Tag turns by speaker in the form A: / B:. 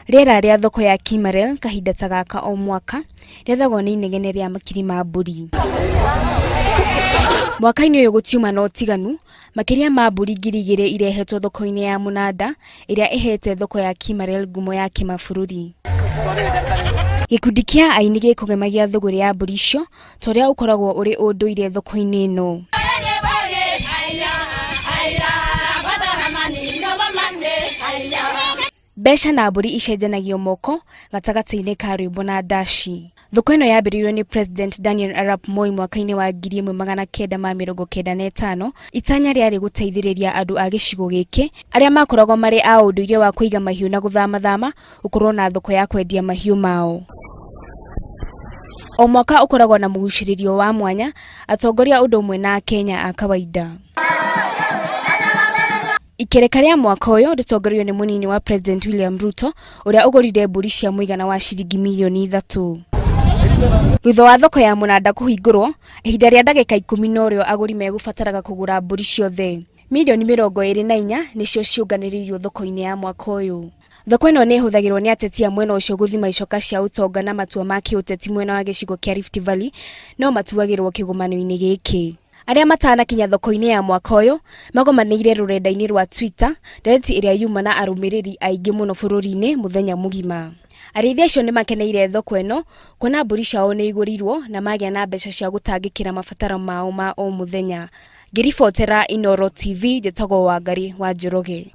A: Rĩera rĩa thoko ya Kimarel kahinda ta gaka o mwaka rĩathagwo nĩ inegene rĩa makiri ma mbũri. Mwaka-inĩ ũyũ gũtiuma na ũtiganu, makĩria ma mbũri 2000 irehetwo thoko-inĩ ya Mũnanda ĩrĩa ĩhete thoko ya Kimarel ngumo ya kĩmabũrũri. Gĩkundi kĩa aini gĩkũgemagia thũgũrĩ ya mbũri icio ta ũrĩa ũkoragwo ũrĩ ũndũire thoko-inĩ ĩno. Mbeca na mbũri icenjanagio moko gatagatĩ-inĩ ka rwĩmbo na ndaci. Thoko ĩno yambĩrĩirio nĩ President Daniel Arap Moi mwaka-inĩ wa 1995. Itanya rĩarĩ gũteithĩrĩria andũ a gĩcigo gĩkĩ arĩa makoragwo marĩ a ũndũire wa kũiga mahiũ na gũthamathama gũkorwo na thoko ya kwendia mahiũ mao. O mwaka ũkoragwo na mũgucĩrĩrio wa mwanya, atongoria ũndũ ũmwe na Akenya a kawaida. Ikereka rĩa mwaka ũyũ rĩtongoreirio nĩ mũnini wa President William Ruto ũrĩa ũgũrire mbũri cia mũigana wa ciringi mirioni 3. Thutha wa thoko ya Mũnanda kũhingũrwo, ihinda rĩa ndagĩka 10 norĩo agũri megũbataraga kũgũra mbũri ciothe. Mirioni 24 nĩcio ciũnganĩrĩirio thoko-inĩ ya mwaka ũyũ. Thoko ĩno nĩ ĩhũthagĩrwo nĩ ateti a mwena ũcio gũthima icoka cia ũtonga na matua ma kĩũteti mwena wa gĩcigo kĩa Rift Valley no matuagĩrwo kĩgomano-inĩ gĩkĩ. Arĩa matanakinya thoko-inĩ ya mwaka ũyũ magomanĩire rũrenda-inĩ rwa Twitter, ndereti ĩrĩa yuma na arũmĩrĩri aingĩ mũno bũrũri-inĩ mũthenya mũgima. Arĩithia acio nĩ makeneire thoko ĩno kuona mbũri ciao nĩ igũrirwo na magĩa na mbeca cia gũtangĩkĩra mabataro mao ma o mũthenya. Ngĩribotera Inooro TV njĩtagwo Wangari wa Njoroge.